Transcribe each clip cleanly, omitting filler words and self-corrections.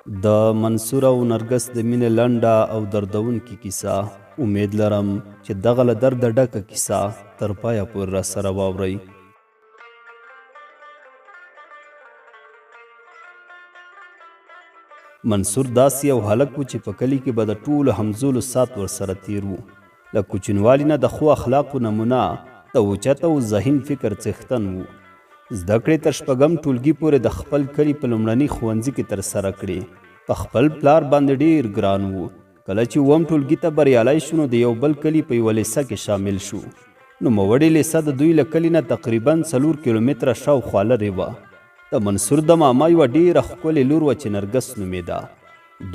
د منصور او نرګس د مینې لنډه او دردونکې کیسه. امید لرم چې دغه له درده ډکه کیسه تر پایه پورې راسره واورئ. منصور داسې یو هلک و چې په کلي کې به د ټولو همزولو سات ورسره تیر و. له کوچنیوالي نه د ښو اخلاقو نمونه، د اوچت او ذهین فکر څښتن و. زده کړې تر شپږم ټولګي پورې د خپل کلي په لومړني ښوونځي کې ترسره کړې. په خپل پلار باندې ډېر ګران و. کله چې اووم ټولګي ته بریالی شو نو د یو بل کلي په یوه لیسه کې شامل شو. نوموړې لیسه د دوی له کلي نه تقریباً 4 کیلومتره شاوخوا لرې وه. د منصور د ماما یوه ډېره ښکلې لور وه چې نرګس نومېده.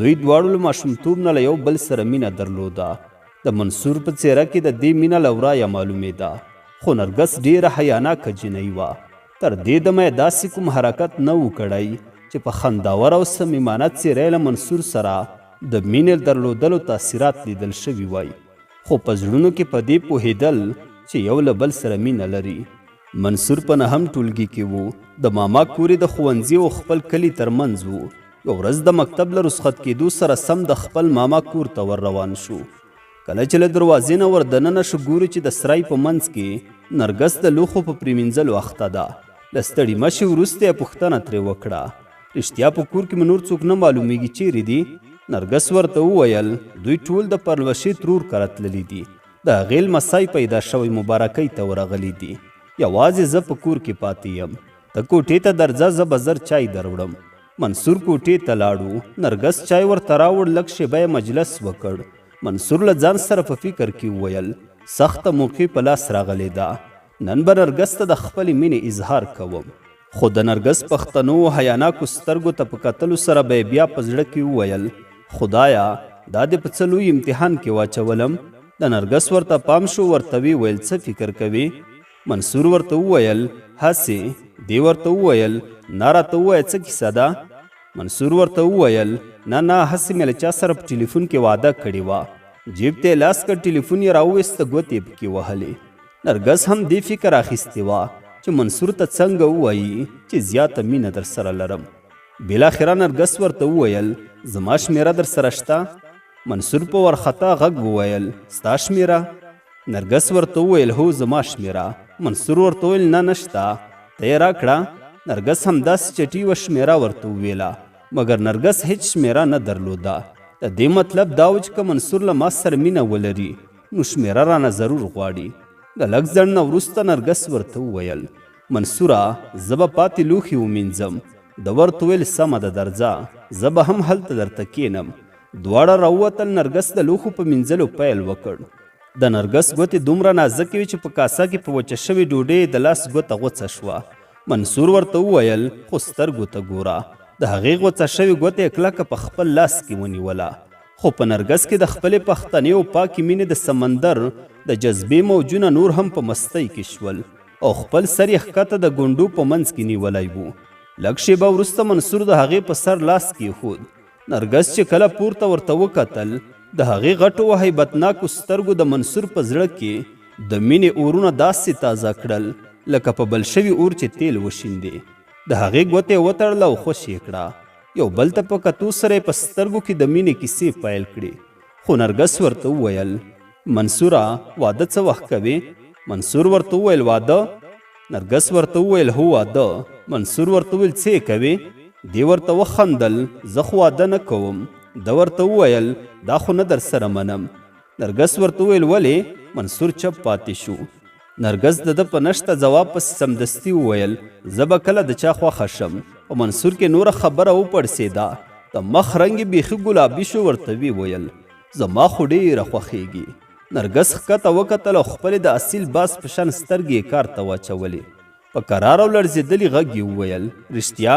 دوی دواړو له ماشومتوب نه له یو بل سره مینه درلوده. د منصور په څېره کې د دې مینه له ورایه معلومېده، خو نرګس ډېره حیاناکه جینۍ وه. تر دې دمه یې داسې کوم حرکت نه و کړی چې په خنداوره او صمیمانه څېره یې له منصور سره د مینې درلودلو تاثیرات لیدل شوي وای، خو په زړونو کې په دې پوهېدل چې یو له بل سره مینه لري. منصور په نهم ټولګي کې و. د ماما کور یې د ښوونځي او خپل کلي تر منځ و. یوه ورځ د مکتب له رخصت کېدو سره سم د خپل ماما کور ته ور روان شو. کله چې له دروازې نه ور دننه شو، ګوري چې د سرای په منځ کې نرګس د لوښو په پرېمینځلو اخته ده. له ستړي مشي وروسته یې پوښتنه ترې وکړه، رښتیا په کور کې مې نور څوک نه معلومېږي، چېرې دي؟ نرګس ورته وویل، دوی ټول د پرلوشې ترور کره تللي دي. د هغې لمسی پیدا شوی، مبارکۍ ته ورغلي دي. یوازې زه په کور کې پاتې یم. ته کوټې ته درځه، زه به زر چای دروړم. منصور کوټې ته لاړو، نرګس چای ورته راوړ، لږ شېبه یې مجلس وکړ. منصور له ځان سره په فکر کې وویل، سخته موقع په لاس راغلې ده، نن به نرګس ته د خپلې مینې اظهار کوم. خو د نرګس پښتنو حیاناکو سترګو ته په کتلو سره به یې بیا په زړه کې وویل، خدایه دا دې په څه لوی امتحان کې واچولم. د نرګس ورته پام شو، ورته ویې ویل، څه فکر کوې؟ منصور ورته وویل، هسې. دې ورته وویل، نه راته ووایه څه کیسه ده؟ منصور ورته وویل، نه نه هسې مې له چا سره په ټلیفون کې وعده کړې وه. جیب ته یې لاس کړ، ټلیفون یې راوویسته، ګوتې یې پکې وهلې. نرګس هم دې فکر اخیستې وه چې منصور ته څنګه ووایي چې زیاته مینه درسره لرم. بالاخره نرګس ورته وویل، زما شمېره درسره شته؟ منصور په وارخطا غږ وویل، ستا شمېره؟ نرګس ورته وویل، هو زما شمېره. منصور ورته وویل، نه نشته، ته یې راکړه. نرګس همداسې چټي یوه شمېره ورته وویله، مګر نرګس هېڅ شمېره نه درلوده. د دې مطلب دا و چې که منصور له ما سره مینه ولري نو شمېره رانه ضرور غواړي. د لږ ځنډ نه وروسته نرګس ورته وویل، منصوره زه به پاتې لوښي ومینځم. ده ورته وویل، سمه ده درځه، زه به هم هلته درته کښېنم. دواړه راووتل. نرګس د لوښو په مینځلو پیل وکړ. د نرګس ګوتې دومره نازکې وې چې په کاسه کې په وچه شوې ډوډۍ یې د لاس ګوته غوڅه شوه. منصور ورته وویل، خو سترګو ته ګوره. د هغې غوڅه شوې ګوته یې کلکه په خپل لاس کې ونیوله. خو په نرګس کې د خپلې پښتنې او پاکې مینې د سمندر د جذبې موجونه نور هم په مستۍ کې شول او خپل سر یې ښکته د ګونډو په منځ کې نیولی و. لږ شېبه وروسته منصور د هغې په سر لاس کېښود. نرګس چې کله پورته ورته وکتل، د هغې غټو او هیبتناکو سترګو د منصور په زړه کې د مینې اورونه داسې تازه کړل لکه په بل شوي اور چې تیل وشیندې. د هغې ګوته یې وتړله او خوشې یې کړه. یو بل ته په کتو سره یې په سترګو کې د مینې کیسې پیل کړې. خو نرګس ورته وویل، منصوره واده څه وخت کوې؟ منصور ورته وویل، واده؟ نرګس ورته وویل، هو واده. منصور ورته وویل، څه یې کوې؟ دې ورته وخندل، زه خو واده نه کوم. ده ورته وویل، دا خو نه درسره منم. نرګس ورته وویل، ولې؟ منصور چپ پاتې شو. نرګس د ده په نشته ځواب پسې سمدستي وویل، زه به کله د چا خوښه شم؟ په منصور کې نوره خبره وپړسېده، د مخ رنګ یې بیخي ګلابي شو، ورته ویې ویل، زما خو ډېره خوښېږي. نرګس ښکته وکتل او خپلې د اصیل باز په شان سترګې یې کار ته واچولې. په کرار او لړزېدلي غږ یې وویل، رښتیا؟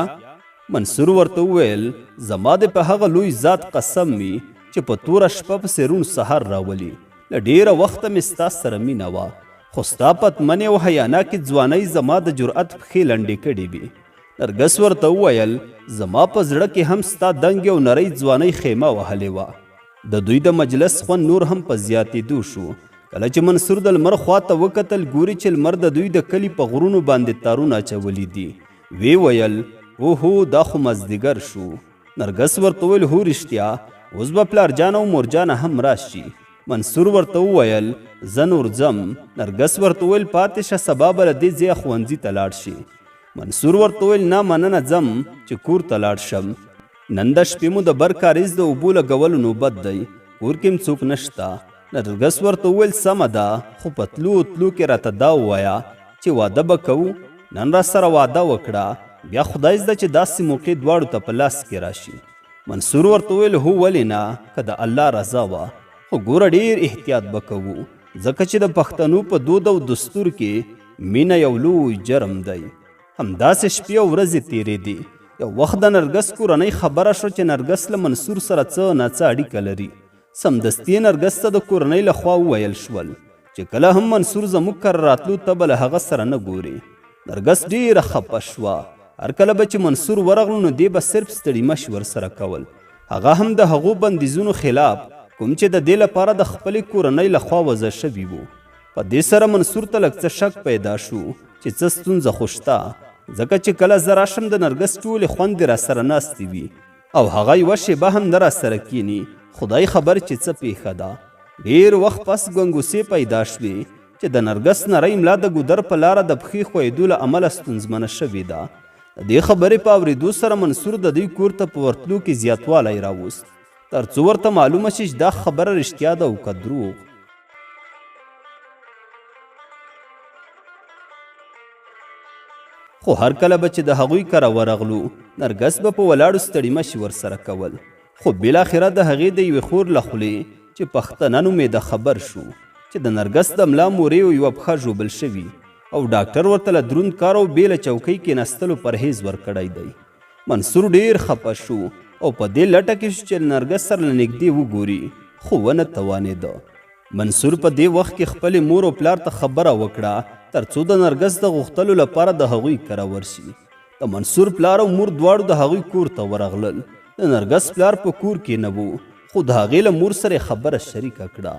منصور ورته وویل، زما دې په هغه لوی ذات قسم وي چې په توره شپه پسې روڼ سهار راولي. له ډېره وخته مې ستا سره مینه وه، خو ستا پتمنې او حیاناکې ځوانۍ زما د جرأت پښې لنډې کړې وې. نرګس ورته وویل، زما په زړه کې هم ستا دنګې او نرۍ ځوانۍ خیمه وهلې وه. د دوی د مجلس خوند نور هم په زیاتېدو شو. کله چې منصور د لمر خوا ته وکتل، ګوري چې لمر د دوی د کلي په غرونو باندې تارونه اچولي دي. ویې ویل، اوهو دا خو مازدیګر شو. نرګس ورته وویل، هو رښتیا، اوس به پلار جان او مور جانه هم راشي. منصور ورته وویل، زه نور ځم. نرګس ورته وویل، پاتې شه، سبا به له دې ځایه ښوونځي ته لاړ شي. منصور ورته وویل، نه مننه، ځم چې کور ته لاړ شم. نن د شپې مو د بر کاریز د اوبو لګولو نوبت دی، کور کې هم څوک نشته. نرګس ورته وویل، سمه ده، خو په تلو تلو کې راته دا ووایه چې واده به کوو؟ نن راسره وعده وکړه، بیا خدای زده چې داسې موقع دواړو ته په لاس کې راشي. منصور ورته وویل، هو ولې نه، که د الله رضا وه، خو ګوره ډېر احتیاط به کوو، ځکه چې د پښتنو په دود او دستور کې مینه یو لوی جرم دی. همداسې شپې او ورځې تېرېدې. یو وخت د نرګس کورنۍ خبره شوه چې نرګس له منصور سره څه ناڅه اړیکه لري. سمدستي یې نرګس ته د کورنۍ له خوا وویل شول چې کله هم منصور زموږ کره راتلو ته به له هغه سره نه ګورې. نرګس ډېره خپه شوه. هر کله به چې منصور ورغلو نو دې به صرف ستړي مشي ورسره کول، هغه هم د هغو بندیزونو خلاف کوم چې د دې لپاره د خپلې کورنۍ له خوا وضع شوي وو. په دې سره منصور ته لږ څه شک پیدا شو چې څه ستونزه خو شته، ځکه چې کله زه راشم د نرګس ټولې خوندې راسره ناستې وي او هغه یوه شېبه هم نه راسره کیني، خدای خبر چې څه پېښه ده. ډېر وخت پس ګنګوسې پیدا شوې چې د نرګس نرۍ ملا د ګودر په لاره د پښې ښویېدو له امله ستونزمنه شوې ده. د دې خبرې په اورېدو سره منصور د دوی کور ته په ورتلو کې زیاتوالی راوست، ترڅو ورته معلومه شي چې دا خبره رښتیا ده او که دروغ. خو هر کله به چې د هغوی کره ورغلو، نرګس به په ولاړو ستړي مشي ورسره کول. خو بالاخره د هغې د یوې خور له خولې چې پښتنه نومېده خبر شو چې د نرګس د ملا مورې یوه پښه ژوبل شوي او ډاکټر ورته له دروند کار او بې له چوکۍ کېناستلو پرهیز ورکړی دی. منصور ډېر خپه شو او په دې لټه کې شو چې له نرګس سره له نږدې وګوري، خو ونه توانېده. منصور په دې وخت کې خپلې مور او پلار ته خبره وکړه ترڅو د نرګس د غوښتلو لپاره د هغوی کره ورشي. د منصور پلار او مور دواړو د هغوی کور ته ورغلل. د نرګس پلار په کور کې نه و، خو د هغې له مور سره یې خبره شریکه کړه.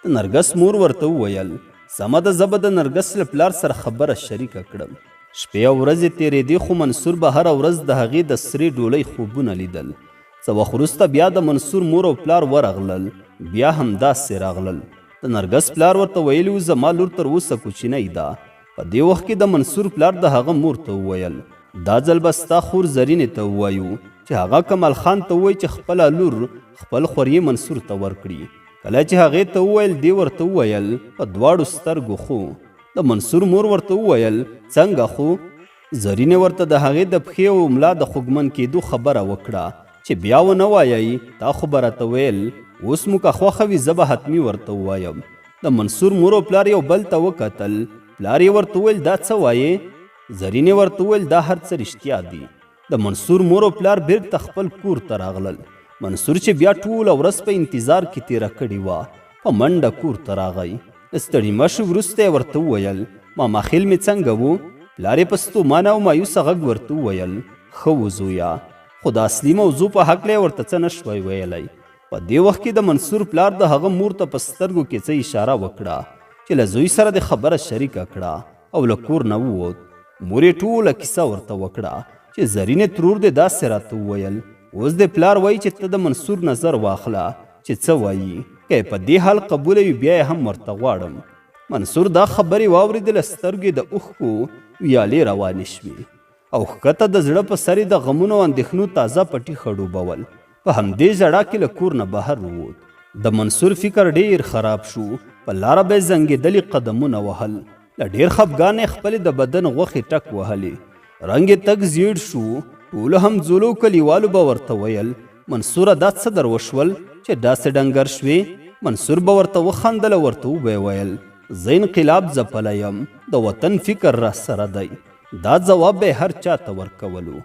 د نرګس مور ورته وویل، سمه ده، زه به د نرګس له پلار سره خبره شریکه کړم. شپې او ورځې تېرېدې، خو منصور به هره ورځ د هغې د سرې ډولۍ خوبونه لیدل. څه وخت وروسته بیا د منصور مور او پلار ورغلل، بیا همداسې راغلل. د نرګس پلار ورته ویلي و، زما لور تر اوسه کوچنۍ ده. په دې وخت کې د منصور پلار د هغه مور ته وویل، دا ځل به ستا خور زرینې ته ووایو چې هغه کمال خان ته ووایي چې خپله لور خپل خوریې منصور ته ورکړي. کله چې هغې ته وویل، دې ورته وویل، په دواړو سترګو خو. د منصور مور ورته وویل، څنګه خو؟ زرینې ورته د هغې د پښې او ملا د خوږمن کېدو خبره وکړه چې بیا ونه وایئ، تا خو به راته ویل، اوس مو که خوښه وي زه به حتمي ورته ووایم. د منصور مور او پلار یو بل ته وکتل. پلار یې ورته وویل، دا څه وایې؟ زرینې ورته وویل، دا هر څه رښتیا دي. د منصور مور او پلار بیرته خپل کور ته راغلل. منصور چې بیا ټوله ورځ په انتظار کې تېره کړې وه، په منډه کور ته راغی. له ستړي مشي وروسته یې ورته وویل، ماماخېل مې څنګه و؟ پلار یې په ستومانه او مایوسه غږ ورته وویل، ښه و زویه. خو د اصلي موضوع په هکله یې ورته څه نه شوای ویلی. په دې وخت کې د منصور پلار د هغه مور ته په سترګو کې څه اشاره وکړه چې له زوی سره دې خبره شریکه کړه او له کور نه ووت. مور یې ټوله کیسه ورته وکړه چې زرینې ترور دې داسې راته وویل، اوس دې پلار وایي چې ته د منصور نظر واخله چې څه وایي، که یې په دې حال قبوله وي بیا یې هم ورته غواړم. منصور دا خبرې واورېدې، له سترګو یې د اوښکو ویالې روانې شوې او ښکته د زړه په سر یې د غمونو او اندېښنو تازه پټي خړوبول. په همدې ژړا کې له کور نه بهر ووت. د منصور فکر ډېر خراب شو، په لاره به یې زنګېدلي قدمونه وهل، له ډېر خپګانه یې خپلې د بدن غوښې ټک وهلې، رنګ یې تک زیړ شو. ټولو همزولو کلیوالو به ورته ویل، منصوره دا څه در وشول چې داسې ډنګر شوې؟ منصور به ورته وخندل او ورته وبه ویل، زه انقلاب ځپلی یم، د وطن فکر راسره دی. دا ځواب به یې هر چا ته ورکولو.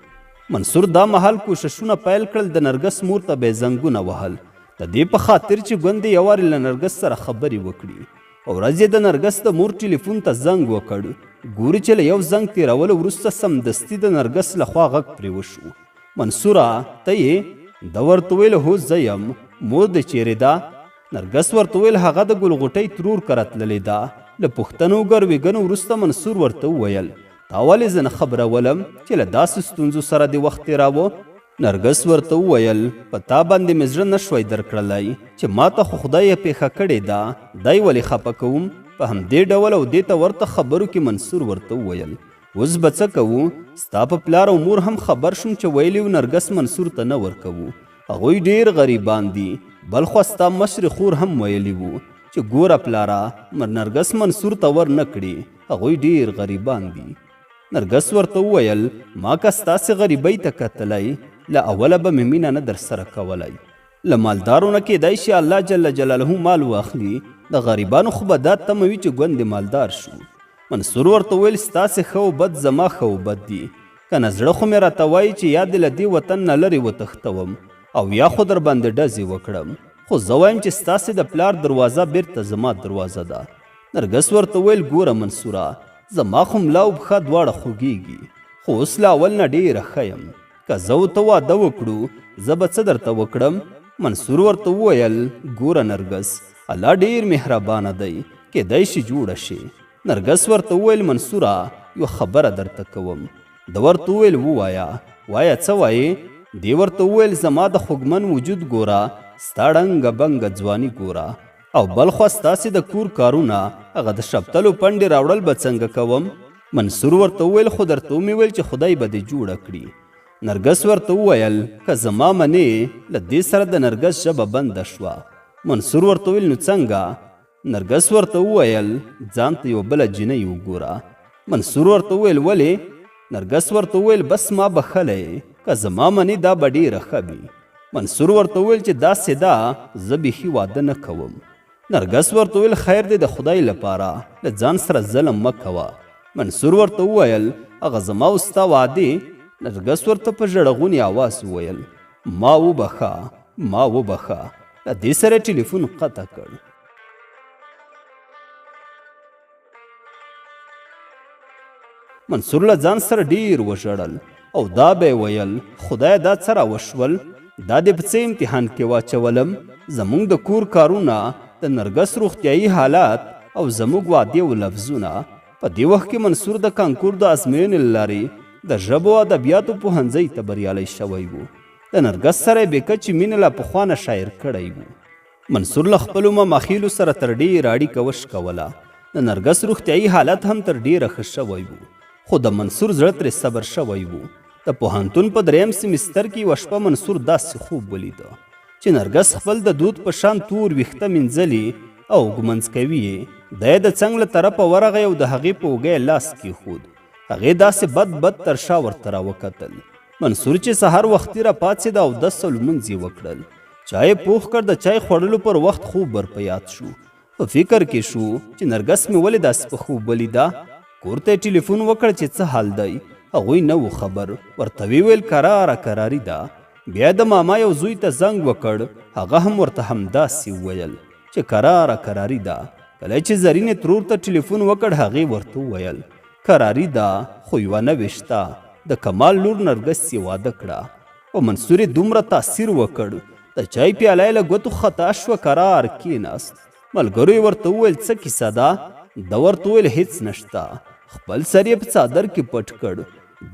منصور دا مهال کوششونه پیل کړل، د نرګس مور ته به یې زنګونه وهل، د دې په خاطر چې ګوندې یو وارې له نرګس سره خبرې وکړي. په ورځ یې د نرګس د مور ټلیفون ته زنګ وکړ، ګوري چې له یو زنګ تېرولو وروسته سمدستي د نرګس له خوا غږ پرې وشو، منصوره ته یې؟ ده ورته وویل، هو زه یم، مور دې چیرې ده؟ نرګس ورته وویل، هغه د ګل غوټۍ ترور کره تللې ده. له پوښتنو ګروېږنو وروسته منصور ورته وویل، تا ولې زه نه خبرولم چې له داسې ستونزو سره دې وخت تېراوه؟ نرګس ورته وویل، په تا باندې مې زړه نه شوای درکړلی چې ماته خو خدای پېښه کړې ده، دی ولې خپه کوم؟ په همدې ډول او دې ته ورته خبرو کې منصور ورته وویل، اوس به څه کوو؟ ستا په پلار او مور هم خبر شوم چې ویلي و نرګس منصور ته نه ورکوو، هغوی ډېر غریبان دي. بلخوا ستا مشرې خور هم ویلي وو چې ګوره پلاره، نرګس منصور ته ور نه کړې، هغوی ډېر غریبان دي. نرګس ورته وویل، ما که ستاسې غریبۍ ته کتلی، له اوله به مې مینه نه درسره کولی. له مالدارو نه کېدای شي الله جل جلاله مال واخلي، د غریبانو خو به دا تمه وي چې ګوندې مالدار شو. منصور ورته وویل، ستاسې ښه او بد زما ښه او بد دي، که نه زړه خو مې راته وایي چې یا دې له دې وطن نه لرې وتښتوم او یا خو در باندې ډزې وکړم، خو زه وایم چې ستاسې د پلار دروازه بېرته زما دروازه ده. نرګس ورته وویل، ګوره منصوره، زما خو ملا او پښه دواړه خوږیږي، خو اوس له اول نه ډېره ښه یم. که زه او ته واده وکړو، زه به څه درته وکړم؟ منصور ورته وویل، ګوره نرګس، الله ډېر مهربانه دی، کېدای شي جوړه شي. نرګس ورته وویل، منصوره، یوه خبره درته کوم. ده ورته وویل، ووایه. وایه څه وایې؟ دې ورته وویل، زما د خوږمن وجود ګوره، ستا ړنګه بنګه ځواني ګوره، او بلخوا ستاسې د کور کارونه، هغه د شفتلو پنډې راوړل به څنګه کوم؟ منصور ورته وویل، خو درته ومې ویل چې خدای به دې جوړه کړي. نرګس ورته وویل، که زما منې. له دې سره د نرګس ژبه بنده شوه. منصور ورته وویل، نو څنګه؟ نرګس ورته وویل، ځان ته یوه بله جینۍ وګوره. منصور ورته وویل، ولې؟ نرګس ورته وویل، بس ما بخښلی، که زما منې دا به ډېره ښه وي. منصور ورته وویل چې داسې ده، زه بیخي واده نه کوم. نرګس ورته وویل، خیر دی، د خدای لپاره له ځان سره ظلم مه کوه. منصور ورته وویل، هغه زما او ستا وعدې؟ نرګس ورته په ژړغوني اواز وویل، ما وبخښه، ما وبخښه. له دې سره ټلیفون قطع کړ. منصور له ځان سره ډیر وژړل او دا به یې ویل، خدایه دا څه راوشول، دا دې په څه امتحان کې واچولم؟ زموږ د کور کارونه، د نرګس روغتیایي حالت او زموږ وعدې او لفظونه. په دې وخت کې منصور د کانکور د ازموینې له لارې د ژبو او ادبیاتو پوهنځۍ ته بریالی شوی و. د نرګس سره یې بې کچې مینه لا پخوا نه شاعر کړی و. منصور له خپلو ماماخېلو سره تر ډېره اړیکه وشکوله. د نرګس روغتیایي حالت هم تر ډېره ښه شوی و، خو د منصور زړه ترې صبر شوی و. د پوهنتون په دریم سمستر کې یوه شپه منصور داسې خوب ولیده چې نرګس خپل د دود په شان تور ویښته مینځلي او ږمنځ کوي یې. دی د څنګ له طرفه ورغی او د هغې په اوږه یې لاس کېښود. هغې داسې بد بد تر شا ورته راوکتل. منصور چې سهار وختي راپاڅېده، اودس او لمونځ یې وکړل، چای یې پوخ کړ. د چای خوړلو پر وخت خوب ور په یاد شو. په فکر کې شو چې نرګس مې ولې داسې په خوب ولیده؟ کور ته یې ټلیفون وکړ چې څه حال دی؟ هغوی نه وو خبر. ورته ویې ویل، کراره کراري ده. بیا د ماما یو زوی ته زنګ وکړ، هغه هم ورته همداسې وویل چې کراره کراري ده. کله چې زرینې ترور ته ټلیفون وکړ، هغې ورته وویل، کراري ده، خو یوه نوې شته، د کمال لور نرګس یې واده کړه. په منصور یې دومره تاثیر وکړ، د چای پیاله یې له ګوتو خطا شوه، کرار کېناست. ملګرو یې ورته وویل، څه کیسه ده؟ ده ورته وویل، هیڅ نشته. خپل سر یې په څادر کې پټ کړ.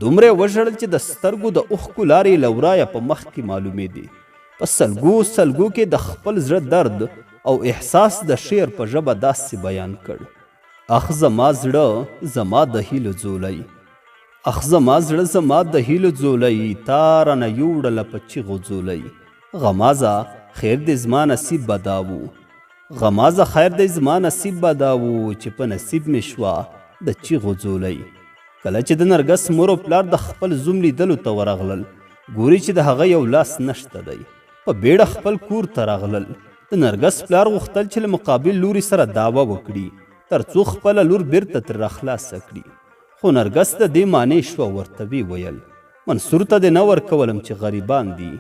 دومره یې وژړل چې د سترګو د اوښکو لارې یې له ورایه په مخ کې معلومېدې. په سلګو سلګو کې د خپل زړه درد او احساس د شعر په ژبه داسې بیان کړ: اخ زما زړه، زما د هیلو ځولی، اخ زما زړه، زما د هیلو ځولی، تا رانه یوړله په چیغو ځولی. غمازه خیر دې زما نصیب به دا وو، غمازه خیر دی زما نصیب به دا وو چې په نصیب مې شوه د چیغو ځولی. کله چې د نرګس مور او پلار د خپل زوم لیدلو ته ورغلل، ګوري چې د هغه یو لاس نشته دی. په بیړه خپل کور ته راغلل. د نرګس پلار غوښتل چې له مقابل لوري سره دعوه وکړي، ترڅو خپله لور بیرته ترې راخلاصه کړي، خو نرګس د دې مانع شوه، ورته ویې ویل، منصور ته دې نه ورکولم چې غریبان دي،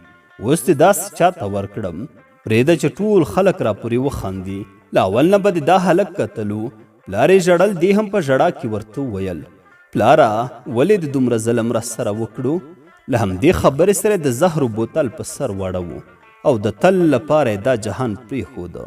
اوس دې داسې چاته ورکړم؟ پرېږده چې ټول خلک راپورې وخاندي، له اول نه به دې دا هلک کتلو. پلار یې ژړل، دې هم په ژړا کې ورته وویل، پلاره ولې دې دومره ظلم راسره وکړو؟ له همدې خبرې سره د زهرو بوتل په سر واړوو او د تل لپاره یې دا جهان پرېښوده.